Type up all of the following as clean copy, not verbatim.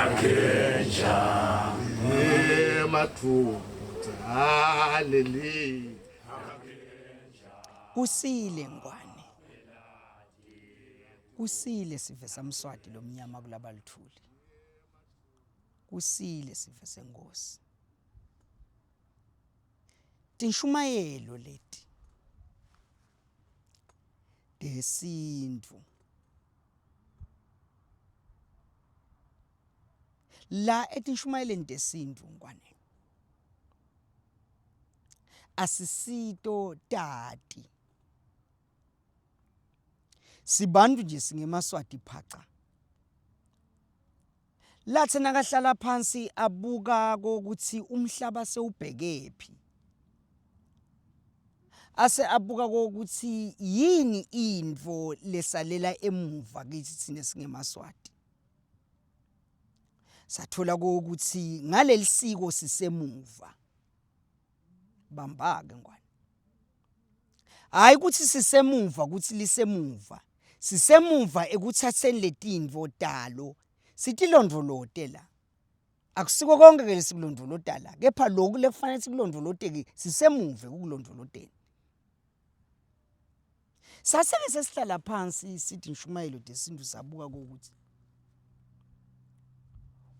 Akhe njani emadvodza aleli Kusile ngwane. Kusile sive saMswati lomnyama kulabaluthuli. Kusile sive senkosi. Tinshumayelo leti tesintfu la etinshumayeleni tesintfu ngwane asisito tati sibantu nje singemaswati phaca Latsi nakahlala phansi abuka kokuthi umhlaba sewubhekephi. Ase abuka kokuthi yini intfo lesalela emuva kithi thina singemaSwati. Sathola kokuthi ngalelisiko sisemuva. Bamba-ke ngwane. Hhayi ukuthi sisemuva ukuthi lisemuva. Sisemuva ekuthatheni letintfo talo sitilondvolote la. Akusiko konke ke lesikulondvolota la, kepha loku lekufanele sikulondvolote ke sisemuva ekukulondvoloteni. Saseke sesihlala phansi sithi inshumayelo desintu sabuka ukuthi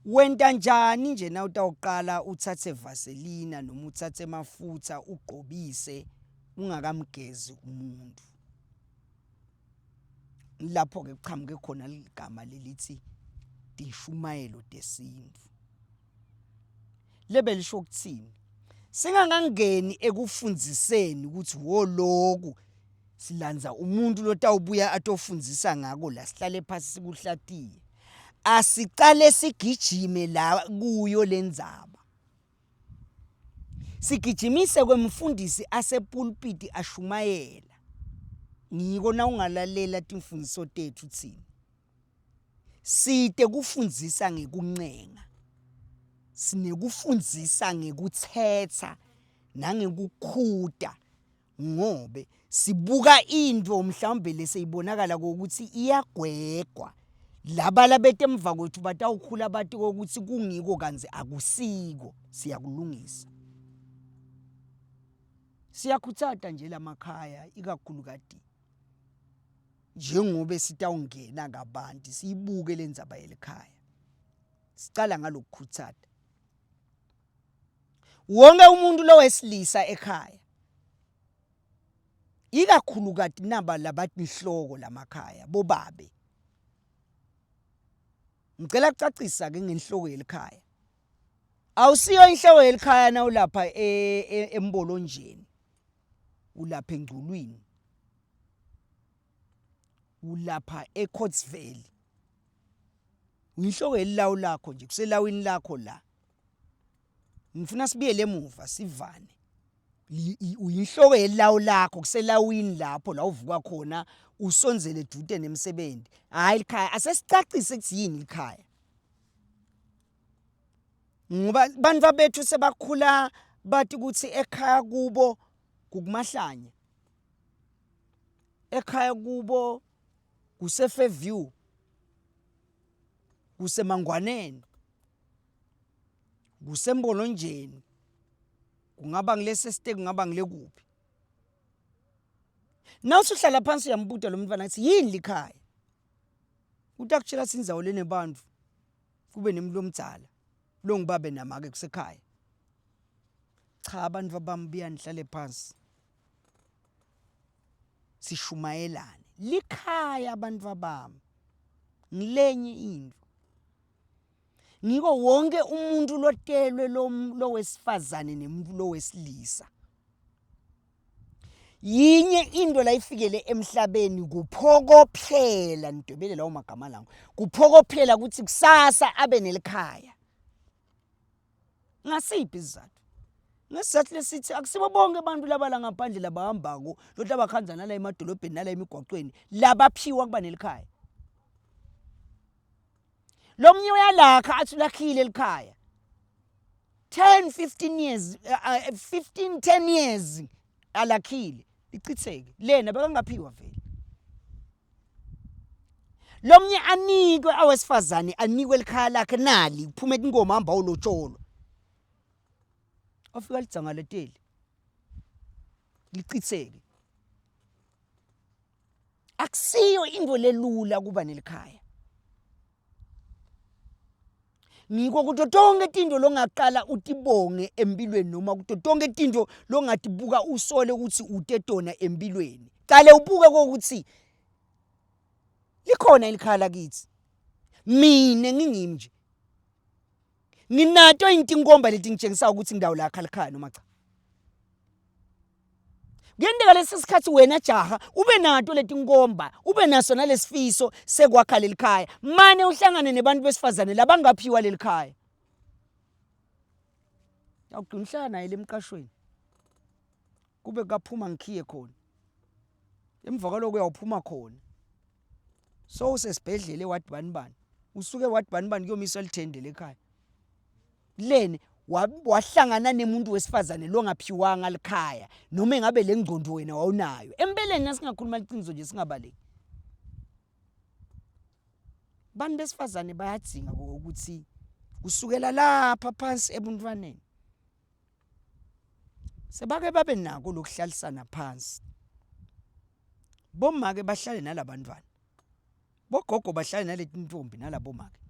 wenta njani nje na utawuqala uthathe vaselina noma uthathe amafutha ugqobise ungakamgezi umuntu lapho ke kuqhamuke khona ligama lelithi tishumayelo tesintu lebe lisho ukuthini singangangeni ekufundziseni ukuthi woloku silandza umuntu lotawubuya atofundzisa ngako la sihlale phasi sikuhlatiye asicale sigijime la kuyo lendzaba sigijimise kwemfundisi asepulpiti ashumayela ngiko na ungalalela timfundziso tethu thina site kufundzisa ngekuncenga sinekufundzisa ngekuthetha nangekukhuta ngobe sibuka intfo mhlawumbe leseyibonakala kokuthi iyagwegwa laba labete emva kwethu batawukhula bati kokuthi kungiko kantsi akusiko siyakulungisa siyakhutsata nje lamakhaya ikakhulukati njengobe sitawungena kabanti siyibuke lendzaba yelikhaya sicala ngalokukhutsata wonke umuntu lowesilisa ekhaya ikakhulukati naba labatinhloko lamakhaya bobabe ngicela kucacisa ke ngenhloko yelikhaya awusiyo inhloko yelikhaya nawulapha e, e, embolonjeni ulapha engculwini ulapha eCottsville uyinhloko yelilawu lakho nje kuselawini lakho la ngifuna sibuyele emuva sivane uyinhloko yelawu lakho kuselawini lapho la uvuka khona usondzele dvute nemsebenzi hhayi likhaya asesicacise ukuthi yini likhaya ngoba bantfu bethu sebakhula bati ukuthi ekhaya kubo kukumahlanya ekhaya kubo kuseFairview kusemangwaneni kusembolonjeni kungaba ngilesi site kungaba ngile kuphi nawusuhlala phansi uyambuta lo mntwana athi yini likhaya utakutshela sindzawo lenebantfu kube nemuntu lomdzala longibabe namake kusekhaya cha abantu bami buyanihlale phansi sishumayelane likhaya abantu bami ngilenye into ngiko wonke umuntu lotelwe lowesifazane nemuntu lowesilisa yinye into la ifikele emhlabeni kuphokophela nidwebele lawo magama lawo kuphokophela ukuthi kusasa abe nelikhaya ngasiphi isizathu ngesizathu lesithi akusibo bonke abantu laba la ngaphandle labahambako loti abakhanza nala emadolobheni nala emigwaqweni labaphiwa kuba nelikhaya lo mnye uyalakha athi ulakhile elikhaya 10 15 years 15 uh, 10 uh, years alakhile lichitheke lena bekangaphiwa vele. Lomnye anikwe awesifazane anikwe likhaya lakhe nali kuphume inkomo hamba ulotsholwa. Afika lidzanga leteli. Licitseke. Akusiyo into lelula kuba nelikhaya. Ngiko kuto tonke tinto longaqala utibonge empilweni noma kuto tonke tinto longatibuka usole ukuthi ute tona empilweni. Qale ubuke kokuthi likhona ilikhaya lakithi. Mina ngingimi nje. Nginato intinkomba letingitshengisa ukuthi ngidawo lakha likhaya noma cha. Kuyenteka lesi sikhathi wena jaha ube nato letinkomba ube naso nalesifiso sekwakha lelikhaya mane uhlangane nebantu besifazane labangaphiwa lelikhaya awugcina uhlala naye lemqashweni kube kaphuma ngikhiye khona emva kwaloko uyawuphuma khona so usesibhedlela ewadi bani bani usuke ewadi bani bani kuyomiswa lithende lekhaya leni wahlangana nemuntu wesifazane longaphiwanga likhaya noma engabe le ngqondo wena wawunayo empeleni nasingakhuluma liqiniso nje singabaleki abantu besifazane bayadzinga ukuthi kusukela lapha phansi ebuntwaneni sebake babe nako lokuhlalisana phansi bomake bahlale nalabantwana bogogo bahlale naleti ntombi nalabomake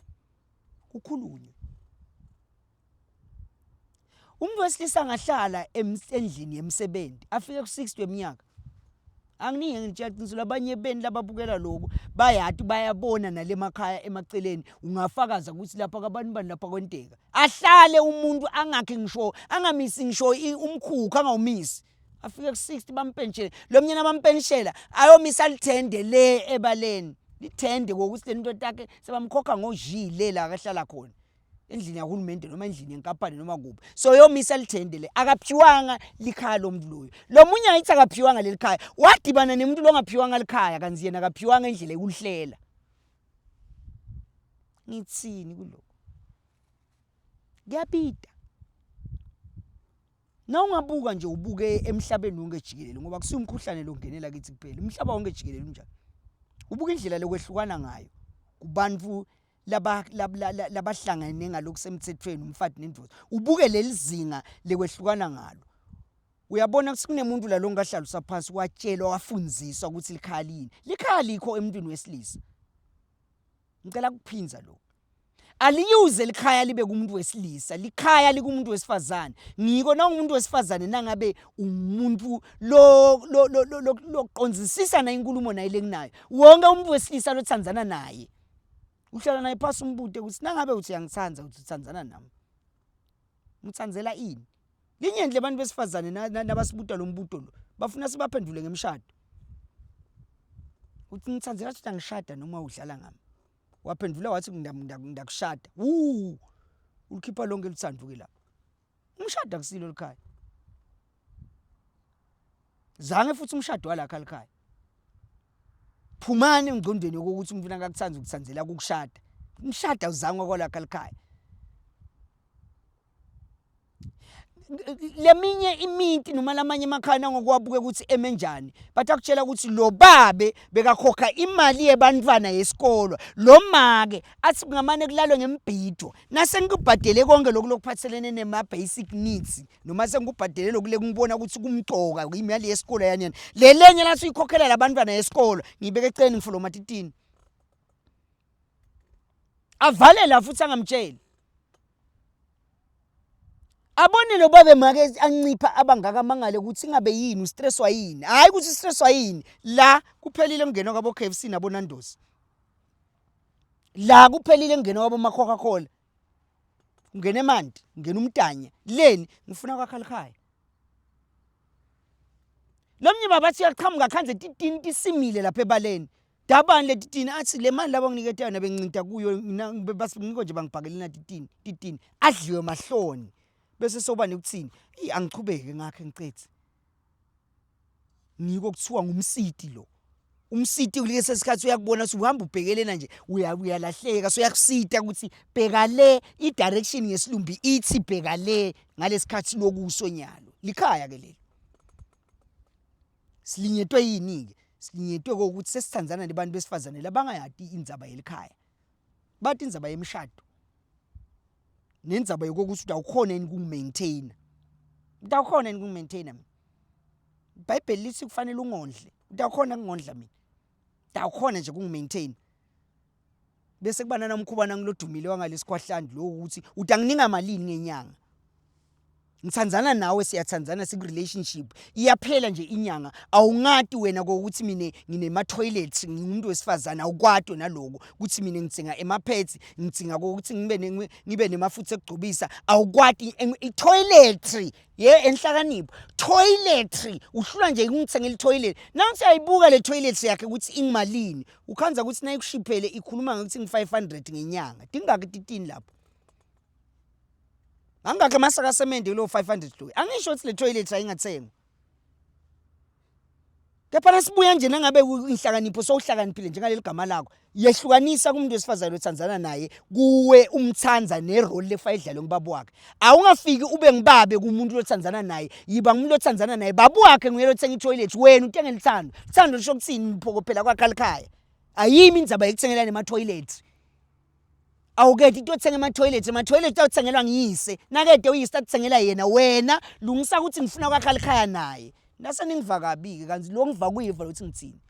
kukhulunywe umuntu wesilisa angahlala endlini yemsebenzi afike ku-60 weminyaka anginingi ngitshela qiniso labanye beni lababukela lokhu bayati bayabona nale makhaya emaceleni ungafakaza ukuthi lapha kabani bani lapha kwenteka ahlale umuntu angakhi ngisho angamisi ngisho umkhukhu angawumisi afike ku-60 bampentshele lo mnyana bampenshela ayomisa lithende le ebaleni lithende kokuthi le nto takhe sebamkhokha ngozhi le la akahlala khona endlini yahulumende noma endlini yenkampani noma kuphi so yomisa lithende le akaphiwanga likhaya lomuntu loyo lo munye ayithi akaphiwanga leli khaya wadibana nemuntu longaphiwanga likhaya kanti yena akaphiwanga indlela yokulihlela ngithini kuloko kuyabida Na ungabuka nje ubuke emhlabeni wonke jikelele ngoba kusiyo umkhuhlane lo ngenela kithi kuphela umhlaba wonke jikelele unjalo ubuka indlela lokwehlukana ngayo kubantu labahlangene ngalokusemthethweni umfati nendoda ubuke leli zinga lekwehlukana ngalo uyabona ukuthi kunemuntu la longahlaliswa phansi watshelwa wafundziswa ukuthi likhaya lini likhaya likho emntwini wesilisa ngicela kuphinza lokhu aliyuze likhaya libe kumuntu wesilisa likhaya likumuntu wesifazane ngiko na umuntu wesifazane nangabe umuntu lo lo lo loqonzisisa na inkulumo naye lenginayo wonke umuntu wesilisa lothandzana naye uhlala naye phasi umbute ukuthi nangabe uthi uyangithanda uthi uthandzana nami ngithandzela ini linyenti lebantu besifazane nabasibuta lo mbuto lo bafuna sibaphendule ngemshado uthi ngithandzela ukuthi angishada noma udlala ngami waphendula wathi ndakushada wu ulikhipha lonke luthando ke lapho umshado akusilo likhaya zange futhi umshado walakha likhaya phumani engqondweni yokuthi umuntu akakuthanda ukuthandzela ukukushada umshado awuzange kwalakha likhaya leminye imiti noma lamanye emakhaya nangokuwabuke ukuthi eme njani but akutshela ukuthi lo babe bekakhokha imali yebantwana yesikolo lo make athi kungamane kulalwe ngembhido nasengikubhadele konke lokhu lokuphathelene nema-basic needs noma sengikubhadele lokhu lekungibona ukuthi kumcoka imali yesikolo yani yani le lenye lathi uyikhokhela labantwana yesikolo ngiyibeke eceleni ngifuna umatitini avale la futhi angamtsheli abone lo babe make ancipha abangaka mangale ukuthi ingabe yini ustresswa yini hayi ukuthi ustresswa yini la kuphelile kungena kwabo KFC nabo Nando's la kuphelile kungena kwabo ma Coca-Cola ungena emanti ungena umtanya leni ngifuna kwakha likhaya lomnye baba athi uyaqhamuka khanze titini tisimile lapha ebaleni dabani leti tini athi le mali laba nginikete yona bengincinta kuyo ngiko nje bangibhakele nathi tini titini adliwe mahloni bese soba nekuthini eyi angichubeke ngakhe ngicethe ngiko kuthiwa ngumsiti lo umsiti kulesi sikhathi uyakubona ukuthi uhamba ubhekelena nje uyalahleka so uyakusita ukuthi bheka le i-direction ngesilumbi ithi bheka le ngalesikhathi lokuso nyalo likhaya ke lelo silinyetwe yini ke Sinyetwe kokuthi sesithandzana nebantu besifazane labangayati indzaba yelikhaya. Bathi indzaba yemshado nendzaba yokuthi utawukhona yini kungimaintaina. Utawukhona yini kungimaintaina mina? IBhayibheli lithi kufanele ungondle. Utawukhona kungondla mina? Utawukhona nje kungimaintain? Bese kuba nanomkhuba nangilodumile wangalesikhwahlandi lo ukuthi utanginika malini ngenyanga. Ngithandzana nawe siyathandzana siku relationship iyaphela nje inyanga awungati wena kokuthi mina nginema toilets ngingumuntu wesifazana awukwati naloko ukuthi mina ngidzinga ema pads ngidzinga kokuthi ngibe ngibe nemafutha ekugcobisa awukwati i toiletry ye enhlakanipho toiletry uhlula nje ukungithengela i-toilet nansi ayibuka le toilet yakhe ukuthi ingimalini ukhanza ukuthi nayikushiphele ikhuluma ngokuthi ngi-500 ngenyanga tingaki titini lapho angakhi amasaka asemende kulowo 500 loyo angisho ukuthi le toilet ayingathengwa kepha nasibuya nje nangabe inhlakanipho sowuhlakaniphile njengaleli gama lakho yehlukanisa kumuntu wesifazane othandzana naye kuwe umthanda nerole lefa idlalwe ngubaba wakhe awungafiki ube ngibabe kumuntu othandzana naye yiba ngumuntu othandzana naye baba wakhe nguye lothenga itoilet wena uthenga lithando uthando lisho kuthini phokopela kwakhe likhaya ayimi indzaba yekuthengela nema-toilet awukede into othenga ema-toilet ema-toilet awuthengelwa ngiyise nakede uyise akuthengela yena wena lungisa ukuthi ngifuna kwakha likhaya naye nase ningiva kabi-ke kanti lo ngiva kuyiva lokuthi ngithini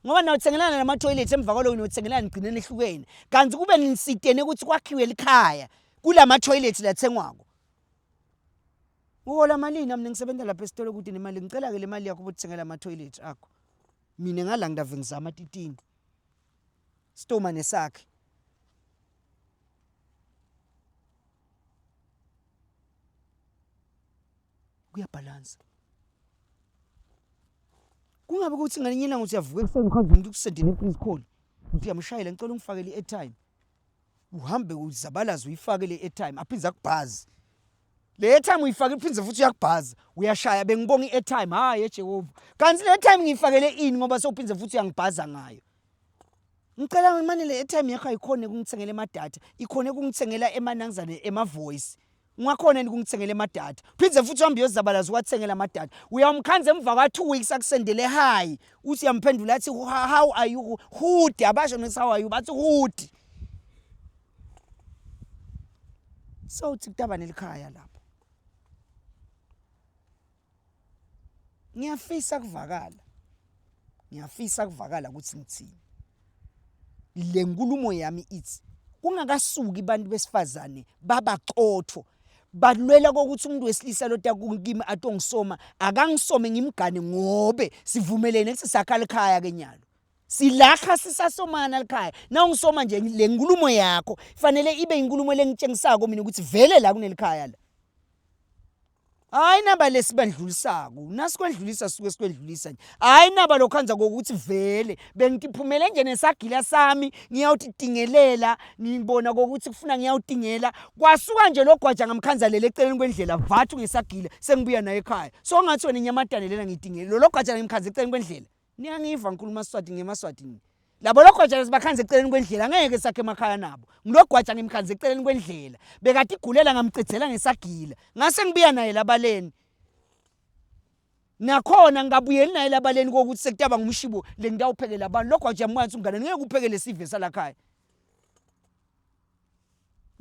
ngoba nawuthengelana nama-toilet emva kwaloko niyothengelana nigcine nehlukene kanti kube nisitene ukuthi kwakhiwe likhaya kulama-toilet lathengwako uhola malini mina ngisebenza lapha esitolo kude nemali ngicela-ke le mali yakho ubothengela ama-toilet akho mina ngala ngidave ngizama titini stoma nesakhe kuyabhalansa kungabe ukuthi ngalinye ilanga uthi uyavuka ekuseni ukhanze umuntu ukusendele i-please call uthi uyamshayela ngicela ungifakele i-airtime uhambe uzabalaze uyifake le airtime aphinde akubhaze le airtime uyifake iphinde futhi uyakubhaza uyashaya bengibonga i-airtime hayi ejehova kanti le airtime ngiyifakele ini ngoba sewuphinde futhi uyangibhaza ngayo ngicela mane le airtime yakho ayikhona ukungithengela emadatha ikhona ukungithengela emanangzane ema-voice ungakhona yini ukungithengela emadatha phinde futhi uhambe uyozabalaza uwathengela amadatha uyawumkhanza emva kwa-two weeks akusendele hi uthi uyamphendula athi how are you hood abasho nokuthi how are you bathi hood so uthi kutaba nelikhaya lapho ngiyafisa kuvakala ngiyafisa kuvakala ukuthi ngithini le nkulumo yami ithi kungakasuki abantu besifazane babaqotho balwela kokuthi umuntu wesilisa lota kimi atongisoma akangisome ngimgane ngobe sivumelene ukuthi sakha likhaya ke nyalo silakha sisasomana likhaya nawungisoma nje le nkulumo yakho fanele ibe inkulumo lengitshengisako mina ukuthi vele la kunelikhaya la Hayi naba lesibandlulisako nasikwendlulisa suke sikwendlulisa nje hayi naba lokhanza kokuthi vele bengitiphumele nje nesagila sami ngiyawuti-tingelela ngibona kokuthi kufuna ngiyawutingela kwasuka nje logwaja ngamkhanza lele eceleni kwendlela vathu ngesagila sengibuya naye ekhaya so ngathi wena inyamatane lena ngiyitingele lo logwaja ngimkhanza eceleni kwendlela Niyangiva ngikhuluma Swati ngemaswati nini. Labo logwaja sibakhanze eceleni kwendlela ngeke sakhe emakhaya nabo. Ngilogwaja ngimkhanze eceleni kwendlela. Bekade igulela ngamcedzela ngesagila. Ngase ngibuya naye labaleni. Nakhona ngingabuyeli naye labaleni kokuthi sekutaba ngumshibo lengitawuphekela abantu. Logwaja mwansi umngane ngeke uphekele sive salakhaya.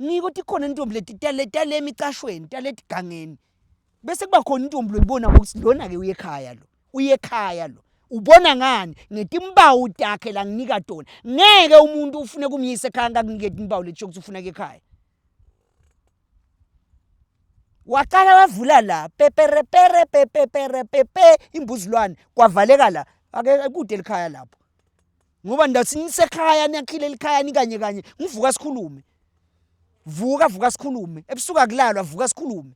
Ngiko tikhona intombi leti tale tale emicashweni tale etigangeni. Bese kuba khona intombi loyibona ukuthi lona ke uye ekhaya lo. Uye ekhaya lo. Ubona ngani ngetimbawu takhe la nginika tona. Ngeke umuntu ufune kumyisa ekhaya ngakunike timbawu letisho ukuthi ufuna ke ekhaya. Waqala wavula la peperepere pepepere pepe imbuzilwane kwavaleka la ake kude likhaya lapho. Ngoba ndathi nisekhaya niyakhile likhaya nikanye kanye ngivuka sikhulume. Vuka vuka sikhulume. Ebusuku akulalwa vuka sikhulume.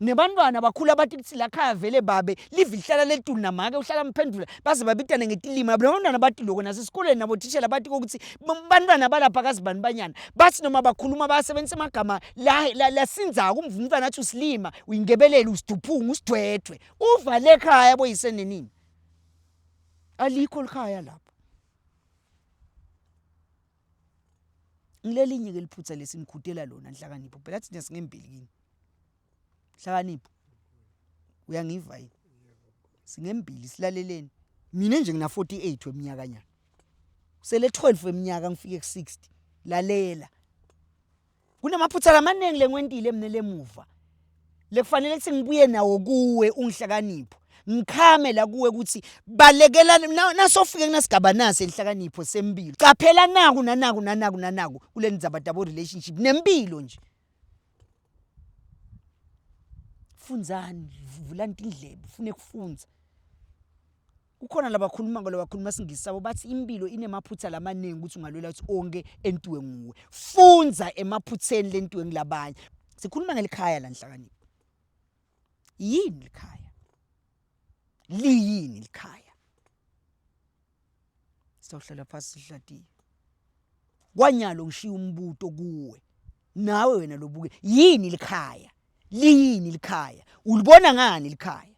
Nebantwana bakhula bathi kuthi la khaya vele babe live lihlala letulu namake uhlala mphendula baze babitane ngetilima nabantwana bathi lokho nasesikoleni nabothishela bathi kokuthi bantwana balapha kazibani banyana bathi noma bakhuluma basebenzisa amagama lasinzako umva umntwana athi usilima uyingebelele usiduphunga usidwedwe uvale ekhaya boyise nenini alikho likhaya lapho ngilelinye ke liphutha lesinikhutela lona nhlakanipho phela thina singembili kini hlakanipho uyangiva yini Singembili silaleleni. Mina nje ngina 48 weminyaka nyana. Usele 12 weminyaka ngifike ku 60. Lalela. Kunamaphutha lamaningi lengiwentile mina lemuva. Lekufanele ukuthi ngibuye nawo kuwe ungihlakanipho. Ngikhame la kuwe ukuthi balekela nasofike kunasigaba nasi enhlakanipho sempilo. Qaphela naku nanaku nanaku nanaku kule ndzaba tabo relationship nempilo nje. Fundzani, vulani tindlebe, ufune kufundza. Kukhona labakhuluma ngalo bakhuluma isingisi sabo bathi impilo inemaphutha lamaningi ukuthi ungalwela ukuthi onke entiwe nguwe. Fundza emaphutheni lentiwe ngilabanye. Sikhuluma ngelikhaya la nhlakanipho. Yini likhaya? Liyini likhaya? Sawuhlala phasi sihlatiye. Kwanyalo ngishiya umbuto kuwe. Nawe wena lobuke yini likhaya? Liyini likhaya? Ulibona ngani likhaya?